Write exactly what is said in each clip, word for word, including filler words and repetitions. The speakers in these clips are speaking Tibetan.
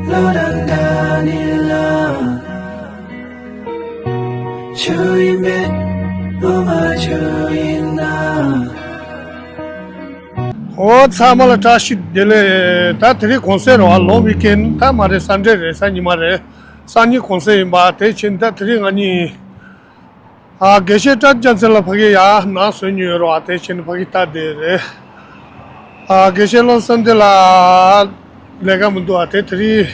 བློ་རང་འདྲ་ནི་ལ། ཆུ་ཡིན་མེད་བློ་མ་ཆུ་ཡིན་ན། ཨོ་ཚང་མ་ལ་བཀྲ་ཤིས་བདེ་ལེགས། ད་དེ་རིང་གུང་སེང་རེད་བ། ལོང་ཝི་ཀེན་ད་མ་རེད། སན་ཌེ་རེད། གཟའ་ཉི་མ་རེད། སང་ཉིན་གུང་སེང་ཡིན་པ། དེ་ཕྱིན་ད་དེ་རིང་ང་གཉིས་ཨ་དགེ་བཤེས་བཀྲ་རྒྱལ་མཚན་ལ་ཕ་གི་ཡ་ནང་བཟོས་ཉོས་རོགས། དེ་ཕྱིན་ཕ་གི་ལྟ་བསྡད་རེད། ཨ་དགེ་བཤེས་བློ་བཟང་བདེ་ལ་ལས་ཀ་མི་འདུག་ཨ་དེ་དེ་རིང་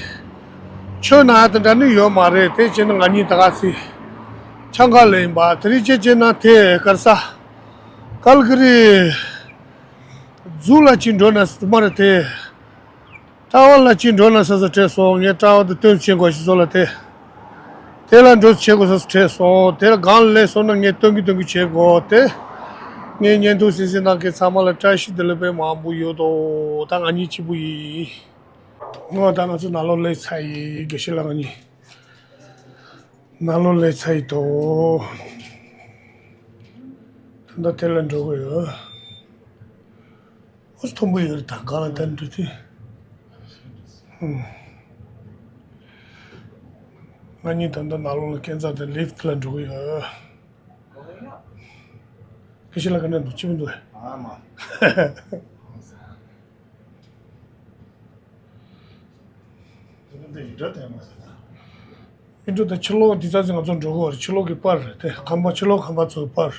ཆོས་ནང་དེ་འདྲ་ནི་ཡོད་མ་རེད། དེ་ཕྱིན་ང་གཉིས་ད་ག་སི་ཆང་ཁ་ལེན་ཡིན་པ། དེ་རིང་ཅེ་ཅེ་ན་དེ་གར་ས་ཀལ་གི་རི་ཛུ་ལ་ཅིག་འགྲོ་ན་སི་མ་རེད་དེ། ཀྲ་ཝལ་ལ་ཅིག་འགྲོ་ན་ས་ས་བྲེལ་སོང་། ངས་ཀྲ་ཝལ་དེ་སྟོན་བྱེད་དགོས་ཤི་སོ་ལ་དེ། དེ་ལ་འགྲོ་བྱེད་དགོས་ས་ས་བྲེལ་སོང་། དེ་ལ་གང་ལས་སོང་ན་ངས་སྟོན་གི་སྟོན་གི་བྱེད་དགོས་དེ། ངས་བརྙན་ཐུང་གཟིགས་གཟིགས་གནང་མཁན་ཚང་མ་ལ་བཀྲ་ཤིས་བདེ་ལེགས་དཔེ་མང་པོ་ཡོད་དོ། ད་ང་གཉིས་གཅིག་པུ་ཡིན། ངོ་ད་ང་ཚོ་ནང་ལོགས་སླེབས་ཚར་ཡིན། དགེ་བཤེས་ལགས་ང་གཉིས་ནང་ལོགས་སླེབས་ཚར་ཡིན་དོ། ད་ལྟ་དེ་ལ་འགྲོ་གི་ཡོད། ཨོ་མཐོན་པོ་ཡོད་རེད། ད་གང་ལ་ད་འགྲོ་དུས། ང་གཉིས་ད་ལྟ་ནང་ལོགས་ལ་སྐས་འཛེགས་དང་ལིཕ་ལ་འགྲོ་གི་ཡོད། ཁ་ཤས་ལ་ག་འདྲ་འདུག་ཅི་མི་འདུག་ཨ་མ། འདི་འདྲ་དེ་མ་ཟད་ད། འདི་འདྲ་དེ་ཕྱི་ལོགས་འདི་ཙམ་ཟིག་ང་ཚོ་འགྲོ་གི་ཡོད་རེད། ཕྱི་ལོགས་ཀྱི་པར་རེད་དེ། ཁང་པ་ཕྱི་ལོགས་ཁང་པ་ཚོའི་པར།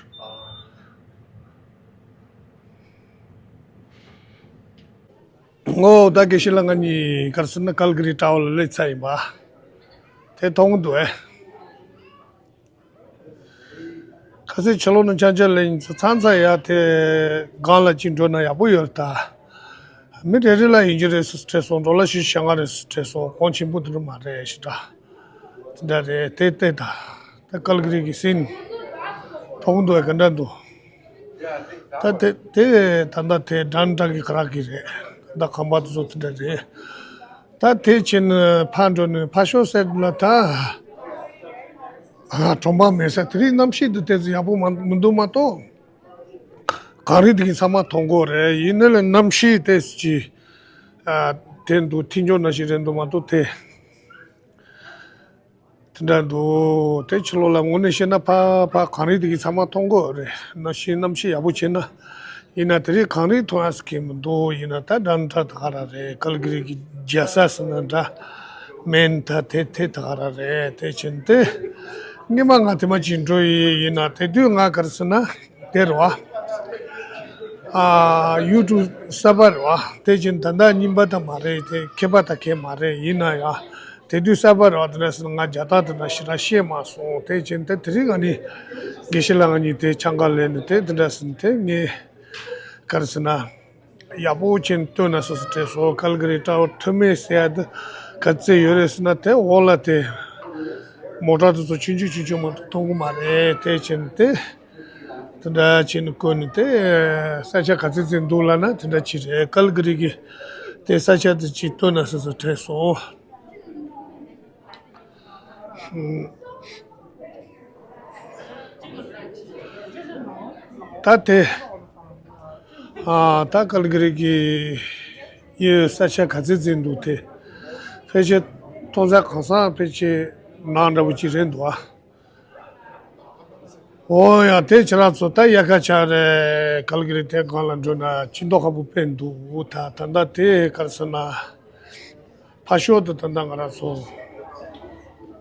ངོ་ད་དགེ་བཤེས་ལགས་ང་གཉིས་གར་སོང་ན་ཀལ་གི་རི་ཀྲ་ཝལ་ལ་སླེབས་ཚར་ཡིན་པ། དེ་མཐོང་གི་འདུག་ཨེ། ཁ་སང་ཕྱི་ལོགས་ནས་ཆང་ཆང་ལེན་ཚ་ཚང་ཚ་ཡ་དེ་སྒང་ལ་ཅིག་འགྲོ་ན་ཡག་པོ་ཡོད་རེད་ད། མི་རེ་རེ་ལ་ཡིན་རྒྱུ་རེད་ཟེར་དྲན་སོང་། འགྲོ་ལ་ཞིག་ཞེ་ང་རེད་ཟེར་དྲན་སོང་། གོང་ཆེན་པོ་དེ་འདྲ་མ་རེད་ཞེ་དྲག་དེ་འདྲ་རེད་དེ་ལྟས་ད། ད་ཀལ་གི་རི་གི་སིན་མཐོང་གི་འདུག་ཨེ། ག་འདྲ་འདུག་ད་དེ་དེ་ད་ལྟ་དེ་ཌའུན་ཊའུན་གི་ཁ་རག་གི་རེད། ད་ཁང་པ་དེ་ཚོ་དེ་འདྲ་རེད། ད་དེ་ཕྱིན་ཕར་འགྲོ་ནས་ཕར་ཤོག་ཟེར་ལ་ད། ཨ་གྲོང་པ་མེད་ས་དེ་རིང་གནམ་གཤིས་འདི་ཏོག་ཙམ་ཡག་པོ་མ་མི་འདུག་མ་གཏོགས། གངས་རི་དེ་གི་ཚང་མ་མཐོང་གི་རེད། ཡིན་ན་ལས་གནམ་གཤིས་ཏོག་ཙམ་ཅིག་ཨ་དེ་འདུག་མཐིལ་ལྕོག་ནང་བཞིན་རེད་འདུག་མ་གཏོགས་དེ། དེ་འདྲ་འདུག་དེ་ཕྱི་ལོགས་ལ་དངོས་གནས་བཤད་ན་ཕ་ཕ་གངས་རི་དེ་གི་ཚང་མ་མཐོང་གི་རེད། གནམ་གཤིས་གནམ་གཤིས་ཡག་པོ་བྱས་ན། ཡིན་ན་དེ་རིང་གངས་རི་མཐོང་ཡག་ཟེར་མཁན་མི་འདུག་ཡིན་ན་ད་ཌའུན་ཊའུན་ད་ག་རང་རེད། ཀལ་གི་རི་གི་རྒྱལ་ས་ཟེར་ན་འདྲ། མེན་ད་དེ་དེ་ད་ག་རང་རེད། དེ་ཕྱིན་ཏེ། སྔོན་མ་ང་དེ་མ་ཅིག་འགྲོ་ཡི་ཡིན་ན་དེ་དུས་ང་གར་ཟེར་ན་དེ་རེད་བ། ཨ་ཡུ་ཊུབ་གསར་པ་རེད་བ། དེ་ཕྱིན་ད་ལྟ་རྙིང་པ་ད་མ་རེད། དེ་མཁས་པ་ད་མཁས་མ་རེད། ཡིན་ན་ཡང་། དེ་དུས་གསར་པ་རེད་བ། དེ་འདྲ་ཟེར་ན་ང་རྒྱ་སྟག་དེ་འདྲ་ཞེ་དྲག་ཤེས་མ་སོང་། དེ་ཕྱིན་ཏེ་དེ་རིང་ང་ནི་དགེ་བཤེས་ལགས་ང་གཉིས་དེ་ཆང་ཁ་ལེན་ནས་དེ་དེ་འདྲ་ཟེར་ནས་དེ་ངས་གར་ཟེར་ན་ཡག་པོ་ཅན་སྟོན་ན་སོ་སོ་དྲན་སོང་། ཀལ་གི་རི་ཀྲ་ཝལ་ཐུ་མེད་ཟེར་ཡ་དེ་ག་ཚད་ཡོད་རེད་ཟེར་ན་དེ་འོག་ལ་དེ་མོ་ཊ་དེ་ཚོ་ཆུང་ཆུང་ཆུང་ཆུང་མ་གཏོགས་མཐོང་གི་མ་རེད། དེ་ཕྱིན་ཏེ་དེ་འདྲ་ཅིག་ནི་བཀོད་ནས་དེ་ས་ཆ་ག་ཚོད་ཅིག་འདུག་ལབ་ན་དེ་འདྲ་ཅིག་རེད། ཀལ་གི་རི་གི་དེ་ས་ཆ་དེ་ཅིག་སྟོན་ན་སོ་སོ་དྲན་སོང་། ད་དེ་ཨ་ད་ཀལ་གི་རི་གི་ཡོད་ས་ཆ་ག་ཚོད་ཅིག་འདུག་དེ་ཕལ་ཆེར་མཐོང་ས་གང་ས་ཕལ་ཆེར་ནང་འདྲ་པོ་ཅིག་རེད་འདུག་ཨ། འོ་ཡ་དེ་ཁྱེད་རང་ཚོ་ད་དབྱར་ཁ་ཆགས་རེད། ཀལ་གི་རི་དེ་སྒང་ལ་འགྲོ་ན་ཅི་མདོག་ཁ་པོ་དཔེ་འདུག་ད་ད་ལྟ་དེ་གར་ཟེར་ན་ཕར་ཕྱོགས་དེ་ད་ལྟ་ང་རང་ཚོ་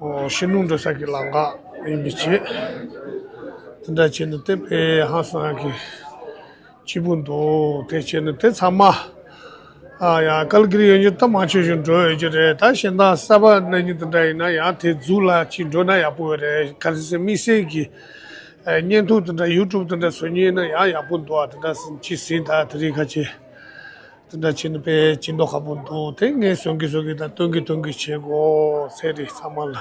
འོ་ཤིང་ལུང་འགྲོ་ས་གི་ལམ་ཁ་ཡིན་པའི་ཆེད་དེ་འདྲ་བྱས་ནས་དེ་དཔེ་ཧང་སང་གི་སྐྱིད་པོ་འདུག་དེ་བྱས་ནས་དེ་ཚང་མ། ཨ་ཡ་ཀལ་གི་རི་ཡོང་རྒྱུ་ད་མང་ཆེ་ཤོས་འགྲོ་ཡོད་ཀྱི་རེད། ད་གཞན་དག་གསར་པ་གནང་མཁན་དེ་འདྲ་ཡིན་ན་ཡང་དེ་ཛུ་ལ་ཅིག་འགྲོ་ན་ཡག་པོ་ཡོད་རེད། ག་རེ་ཟེར་དམིགས་བསལ་གྱི་ཨ་བརྙན་ཐུང་དེ་འདྲ་ཡུ་ཊུབ་དེ་འདྲ་བཟོ་མཁན་ཡིན་ན་ཡང་ཡག་པོ་འདུག་ཨ། དེ་འདྲ་ཟིན་ཅི་ཟིན་ད་དེ་རིང་ཁ་ཆེ་དེ་འདྲ་བྱས་ནས་དཔེ་ཅི་མདོག་ཁ་པོ་འདུག་དེ་ངས་བཟོ་གི་བཟོ་གི་ད་སྟོན་གི་སྟོན་གི་བྱེད་དགོས་ཟེར་རེད་ཚང་མ་ལ།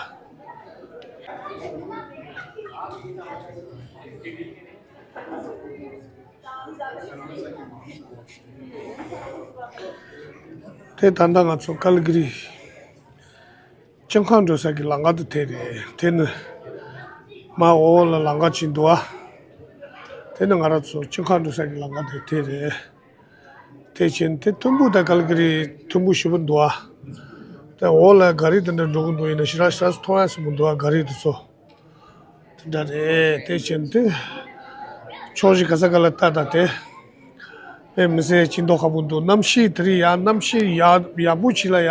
དེ་ད་ལྟ་ང་ཚོ་ཀལ་གི་རི་སྤྱི་ཁང་འགྲོ་ས་གི་ལམ་ཁ་དེ་དེ་རེད། དེ་ནི་མར་འོག་ལ་ལམ་ཁ་ཅིག་འདུག་ཨ། དེ་ནི་ང་རང་ཚོ་སྤྱི་ཁང་འགྲོ་ས་གི་ལམ་ཁ་དེ་དེ་རེད། དེ་ཕྱིན་དེ་ཐུམ་བུ་དང་ཀལ་གི་རི་ཐུམ་བུ་ཞེ་པོ་འདུག་ཨ། ད་འོག་ལ་ག་རི་དེ་འདྲ་འགྲོ་གི་འདུག་ཡིན་ན་ཞེ་དྲག་ཞེ་དྲག་མཐོང་ཡ་ཟེར་མི་འདུག་ཨ། ག་རི་དེ་ཚོ་དེ་འདྲ་རེད། དེ་བྱས་ཏེ་ཕྱོགས་བཞི་ག་ས་ག་ལ་ལྟ་ད་དེ། དཔེ་མི་སྲིད་ཅིག་མདོག་ཁ་པོ་འདུག་གནམ་གཤིས་དེ་རིང་ཡ་གནམ་གཤིས་ཡག་ཡག་པོ་ཅིག་ལ་ཡ།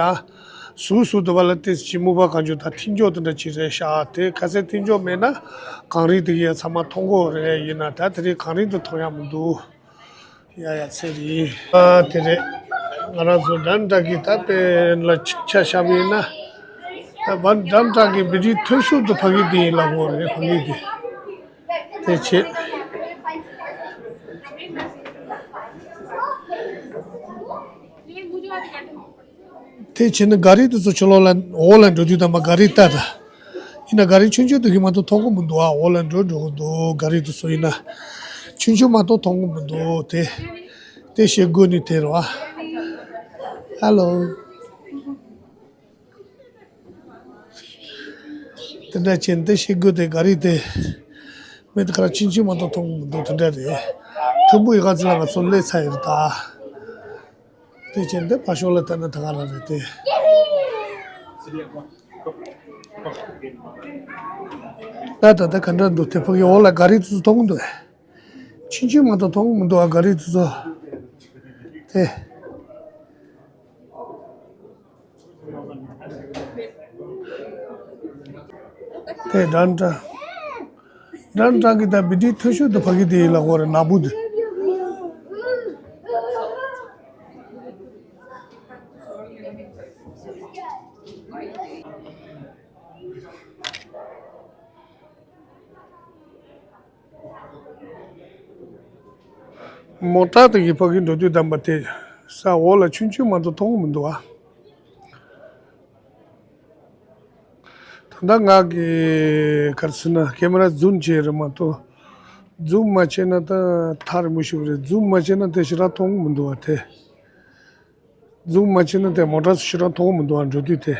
ཟུར་ཟུར་དུ་བ་ལ་ཏོག་ཙམ་ཅིག་སྨུག་པ་གང་བྱུང་དང་ཐིག་མཆོག་དེ་འདྲ་ཅིག་རེད་ཤག་དེ་ག་ཚད་ཐིག་མཆོག་མེད་ན་གངས་རི་དེ་གའི་ཚང་མ་མཐོང་གི་རེད། ཡིན་ན་ད་དེ་རིང་གངས་རི་དེ་མཐོང་ཡ་མི་འདུག་ཡ་ཡ་ཚེ་རིང་། ཨ་དེ་རེད། ང་རང་ཚོ་འགྲམ་འགྲམ་གྱི་ད་དཔེ་ལ་ཆ་བཞག་པ་ཡིན་ན། ད་བར་འགྲམ་འགྲམ་གྱི་བི་ཌི་མཐོ་ཤོས་དེ་ཕ་གི་དེ་ཡིན་ལབ་དགོས་རེད། ཕ་གི་དེ། དེ་བྱས། དེ་བྱས་ན་ག་རི་དེ་ཚོ་ཕྱི་ལོགས་ལ་འོག་ལ་འགྲོ་དུས་ཙམ་པ་ག་རི་ལྟ་ད། ཡིན་ན་ག་རི་ཆུང་ཆུང་དེ་གི་མ་གཏོགས་མཐོང་གི་མི་འདུག་ཨ། འོག་ལ་འགྲོ་འགྲོ་གི་འདུག་ག་རི་དེ་ཚོ་ཡིན་ན་ཆུང་ཆུང་མ་གཏོགས་མཐོང་གི་མི་འདུག་དེ་དེ་ཤེལ་སྒོ་ནས་དེ་རེད་བ། ཧ་ལོ། དེ་འདྲ་བྱས་ཏེ་ཤེལ་སྒོ་དེ་ག་རི་དེ་མི་དེ་ག་ར་ཆུང་ཆུང་མ་གཏོགས་མཐོང་གི་མི་འདུག་དེ་འདྲ་རེད། ཐུམ་བུ་ཡི་ག་ཚོད་ལ་ང་ཚོ་སླེབས་ཚར་ཡོད་རེད་ད། དེ་བྱས་ཏེ་ཕར་ཕྱོགས་ལ་ལྟ་ན་ད་ག་རང་རེད་དེ། ད་ད་ད་ག་འདྲ་འདུག་དེ་ཕ་གི་འོག་ལ་ག་རི་དེ་ཚོ་མཐོང་གི་འདུག་ཆུང་ཆུང་མ་གཏོགས་མཐོང་གི་མི་འདུག་ཨ། ག་རི་དེ་ཚོ་དེ། དེ་འགྲམ་འགྲམ། འགྲམ་འགྲམ་གྱི་ད་བི་ཌི་མཐོ་ཤོས་དེ་ཕ་གི་དེ་ཡིན་ལབ་དགོས་རེད། ནག་པོ་དེ། མོ་ཊ་དེ་གི་ཕ་གི་འགྲོ་དུས་ཙམ་པ་དེ་ས་འོག་ལ་ཆུང་ཆུང་མ་གཏོགས་མཐོང་གི་མི་འདུག་ཨ། ད་ལྟ་ང་གི་ག་རེ་ཟེར་ན་ཀེ་མ་ར་ཛུམ་བྱས་རེད་མ་གཏོགས། ཛུམ་མ་བྱས་ན་ད་ཐག་རིང་པོ་ཞིག་རེད། ཛུམ་མ་བྱས་ན་དེ་ཞེ་དྲག་མཐོང་གི་མི་འདུག་ཨ་དེ། ཛུམ་མ་བྱས་ན་དེ་མོ་ཊ་ཞེ་དྲག་མཐོང་གི་མི་འདུག་ཨ་འགྲོ་དུས་དེ།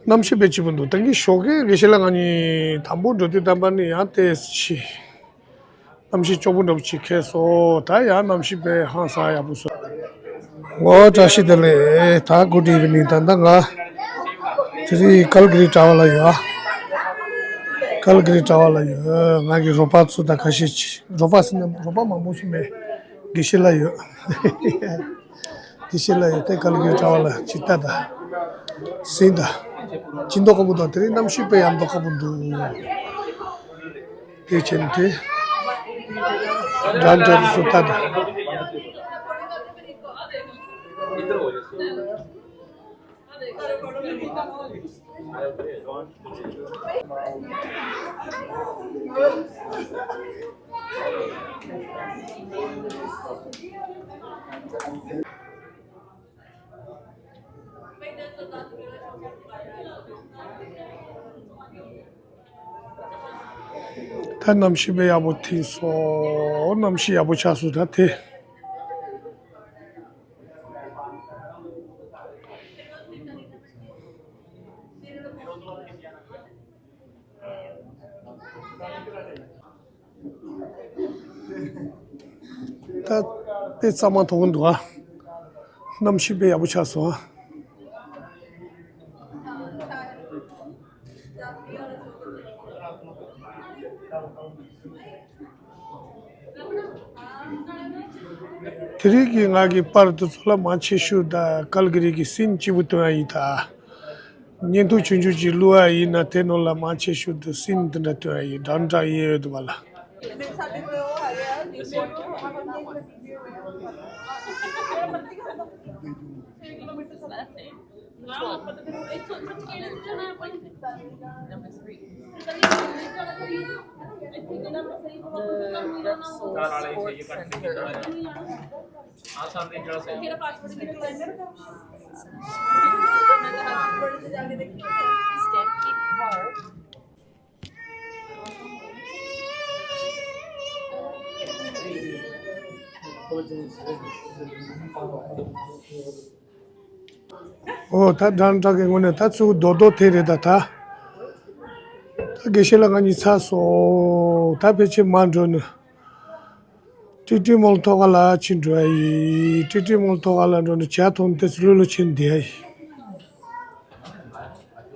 གནམ་གཤིས་དཔེ་སྐྱིད་པོ་འདུག་ད་གིན་ཞོགས་ཀས་དགེ་བཤེས་ལགས་ང་གཉིས་དང་པོ་འགྲོ་དུས་ཙམ་པ་ནི་ཡང་ཏོག་ཙམ་གནམ་གཤིས་སྐྱོ་པོ་འདྲ་པོ་ཅིག་ཁེལ་སོང་། ད་ཡང་གནམ་གཤིས་དཔེ་ཧང་སང་ཡག་པོ་སོང་། འོ་བཀྲ་ཤིས་བདེ་ལེགས། ད་good evening། ད་ལྟ་ང་དེ་རིང་ཀལ་གྷི་རི་གྲྭ་པ་ལ་ཡོད། ཀལ་གྷི་རི་གྲྭ་པ་ལ་ཡོད། ང་གི་རོགས་པ་ཚོ་དང་ཁ་ཤས་ཅིག་རོགས་པ་ཟེར་ན་རོགས་པ་མང་པོ་ཞིག་མེད། དགེ་བཤེས་ལགས་ཡོད། དགེ་བཤེས་ལགས་ཡོད། དེ་ཀལ་གྷི་རི་གྲྭ་པ་ལ་ཅིག་ལྟ་དང་། ཟིན་དང་། ཅིག་མདོག་ཁ་པོ་དང་དེ་རིང་གནམ་གཤིས་དཔེ་ཡང་མདོག་ཁ་པོ་འདུག་དེ་བྱས་ནས་དེ་འགྲམ་འགྲམ་སུ་ལྟ་དང་། ད་གནམ་གཤིས་དཔེ་ཡག་པོ་ཐིག་སོང་། གནམ་གཤིས་ཡག་པོ་ཆགས་སོང་ད་དེ། ད་དཔེ་གཙང་མ་མཐོང་གི་འདུག་ཨ། གནམ་གཤིས་དཔེ་ཡག་པོ་ཆགས་སོང་ཨ། དེ་རིང་གི་ང་གི་པར་དེ་ཚོ་ལ་མང་ཆེ་ཤོས་ད་ཀལ་གྷི་རི་གི་སིན་གཅིག་པུ་སྟོན་ཡ་ཡིན་ད། བརྙན་ཐུང་ཆུང་ཆུང་ཅིག་བླུག་ཡ་ཡིན་ན་དེ་ནང་ལ་མང་ཆེ་ཤོས་དེ་སིན་དེ་འདྲ་སྟོན་ཡ་ཡིན། འདྲ་འདྲ་ཡོད་འདུག་པ་ལ། The Repsol Sports Center. Stampede Park. ཨོ་ད་འདྲ་འདྲ་གི་ངོ་ནས་ད་ཚུར་རྡོག་རྡོག་དེ་རེད་ད་ད། ད་དགེ་བཤེས་ལགས་ང་གཉིས་ཚར་སོང་། ད་ཕལ་ཆེར་མར་འགྲོ་ནི། ཀྲི་ཀྲི་མོལ་ཐོག་ཁ་ལ་ཕྱིན་འགྲོ་ཡ་ཡིན། ཀྲི་ཀྲི་མོལ་ཐོག་ཁ་ལ་འགྲོ་ནས་ཇ་འཐུང་སྟེ་ལྷོད་ལྷོད་ཕྱིན་བསྡད་ཡ་ཡིན།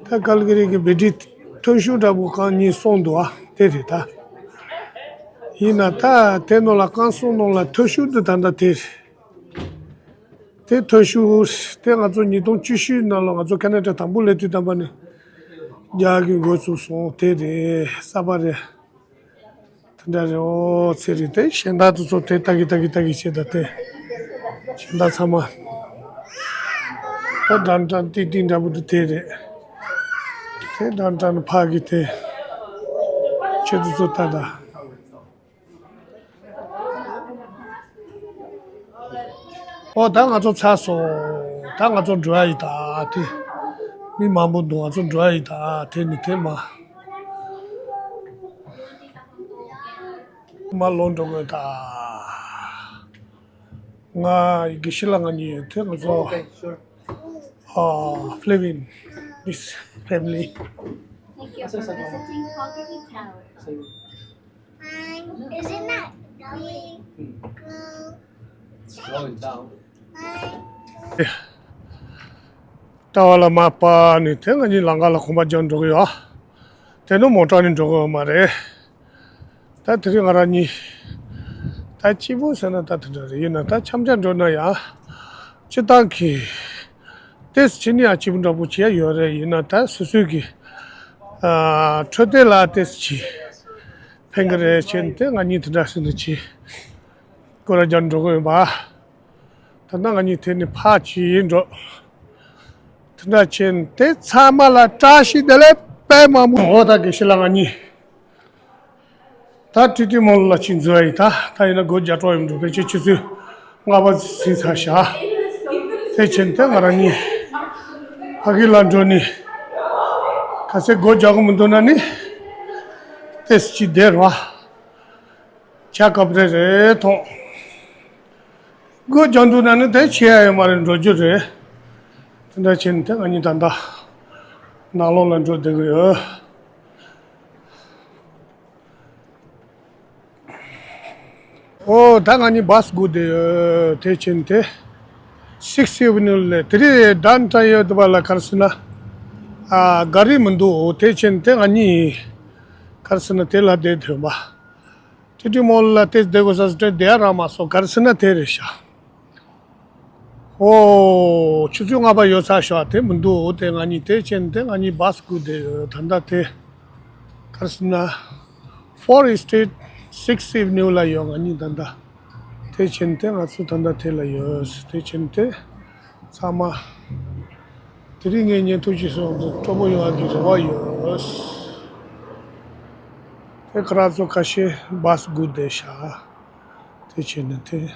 ད་ཀལ་གི་རི་གི་བེ་ཏི་རི་མཐོ་ཤོས་འདྲ་པོ་རྐང་གཉིས་གསུམ་འདུག་ཨ། དེ་རེད་ད། ཡིན་ན་ད་དེ་ནང་ལ་རྐང་གསུམ་ནང་ལ་མཐོ་ཤོས་འདི་ད་ལྟ་དེ་རེད། དེ་མཐོ་ཤོས་དེ་ང་ཚོ་ཉིས་སྟོང་བཅུ་བཞི་ནང་ལ་ང་ཚོ་ཁེ་ན་ཌ་དང་པོ་སླེབས་དུས་ཙམ་པ་ནས་རྒྱག་གི་འགོ་ཚུགས་སོང་། དེ་རེད། གསར་པ་རེད། དེ་འདྲ་རེད། ཨོ་ཚེ་རིང་དེ་གཞན་དག་དེ་ཚོ་དེ་ལྟ་གི་ལྟ་གི་ལྟ་གི་བྱེད་ད་དེ་གཞན་དག་ཚང་མ་ད་འགྲམ་འགྲམ་ཏིག་ཏིག་འདྲ་པོ་འདུག་དེ་རེད། དེ་འགྲམ་འགྲམ་ཕ་གི་དེ་ཁྱེད་ཚོ་ཚོ་ལྟ་ད། ཨོ་ད་ང་ཚོ་ཚར་སོང་། ད་ང་ཚོ་འགྲོ་ཡ་ཡིན་ད་དེ། མི་མང་པོ་འདུག་ང་ཚོ་འགྲོ་ཡ་ཡིན་ད་དེ་ནི་དེ་མ། མ་ལོག་འགྲོ་དགོས་ད། ང་དགེ་བཤེས་ལགས་ང་གཉིས་ཡོད་དེ་ང་ཚོ། Okay, sure. ཨ། Flavin, this family. Thank you for visiting Calgary Tower. Is it not going? Going down. ལྟ་བ་ལ་མ་པ་ནི་དེ་ང་གཉིས་ལམ་ཁ་ལ་གོམ་པ་རྒྱག་འགྲོ་གི་ཡོད། དེ་ནི་མོ་ཊ་ནི་འགྲོ་གི་ཡོད་མ་རེད། ད་དེ་རིང་ང་རང་གཉིས་ད་སྐྱིད་པོ་ཟེར་ན་ད་དེ་འདྲ་རེད། ཡིན་ན་ད་འཆམ་འཆམ་འགྲོ་ན་ཡང་སྤྱི་བཏང་གི་ཏེས་ཕྱི་ནས་ཡང་སྐྱིད་པོ་འདྲ་པོ་བྱས་ཡོད་རེད། ཡིན་ན་ད་སོ་སོའི་གི་ཨ་འཕྲོད་བསྟེན་ལ་ཏེས་ཅིག་ཕན་གི་རེད་བྱས་ནས་དེ་ང་གཉིས་དེ་འདྲ་ཟེར་ནས་ཅིག་སྐོར་ར་རྒྱག་འགྲོ་གི་ཡོད་པ། ད་ལྟ་ང་གཉིས་དེ་ནས་ཕར་ཅིག་འགྲོ། དེ་འདྲ་བྱས་ནས་དེ་ཚང་མ་ལ་བཀྲ་ཤིས་བདེ་ལེགས་དཔེ་མང་པོ། འོ་ད་དགེ་བཤེས་ལགས་ང་གཉིས་ད་ཀྲི་ཀྲི་མོལ་ལ་ཅིག་འཛུལ་བ་ཡིན། ད་ད་ཡིན་ན་སྒོ་རྒྱག་གྲབས་ཡོང་འགྲོ། ཕལ་ཆེར་ཆུ་ཚོད་ལྔ་པ་ཟིན་ཚར་ཤག་དེ་བྱས་ནས་དེ་ང་རང་གཉིས་ཕ་གི་ལ་འགྲོ་ནི། ག་ཚད་སྒོ་རྒྱག་གི་མི་འདུག་ན་ནི་ཏེས་ཅིག་བསྡད་རོགས། ཇ་ཀབ་རེ་རེ་འཐུང་། སྒོ་རྒྱག་འདུག་ན་ནི་དེ་བྱེད་ཡ་ཡོད་མ་རེད། འགྲོ་རྒྱུ་རེད། དེ་འདྲ་བྱས་ནས་དེ་ང་གཉིས་ད་ལྟ་ནང་ལོགས་ལ་འགྲོ་བསྡད་ཀྱི་ཡོད། ཨོ་ད་ང་གཉིས་བྷ་སི་སྒུག་བསྡད་ཡོད། དེ་བྱས་ནས་དེ་Sixth Avenue ལ་དེ་རིང་ཌའུན་ཊའུན་ཡོད་དུ་བ་ལ་ག་རེ་ཟེར་ན་ཨ་ག་རེ་མི་འདུག་དེ་བྱས་ནས་དེ་ང་གཉིས་ག་རེ་ཟེར་ན་དེ་ལ་བསྡད་ཐོན་པ། ཀྲི་ཀྲི་མོལ་ལ་དེ་བསྡད་དགོས་ས་སུ་དྲན་བསྡད་ཡ་རག་མ་སོང་། ག་རེ་ཟེར་ན་དེ་རེད་ཤག་ཨོ་ཆུ་ཚོད་ལྔ་པ་ཡོལ་ཚར་ཤག་དེ་མི་འདུག་དེ་ང་གཉིས་དེ་བྱས་ནས་དེ་ང་གཉིས་བྷ་སི་སྒུག་བསྡད་ཡོད། ད་ལྟ་དེ་ག་རེ་ཟེར་ན་Fourth Street Sixth Avenue ལ་ཡོད། ང་གཉིས་ད་ལྟ་དེ་བྱས་ནས་དེ་ང་ཚོ་ད་ལྟ་དེ་ལ་ཡོད། དེ་བྱས་ནས་དེ་ཚང་མ་དེ་རིང་ངས་བརྙན་ཐུང་ཅིག་བཟོ་འདུག་སྤྲོ་པོ་ཡོང་བ་གི་རེ་བ་ཡོད། དེ་ཁ་ར་ཚོ་ཁ་ཤས་བྷ་སི་སྒུག་བསྡད་ཤག་དེ་བྱས་ནས་དེ།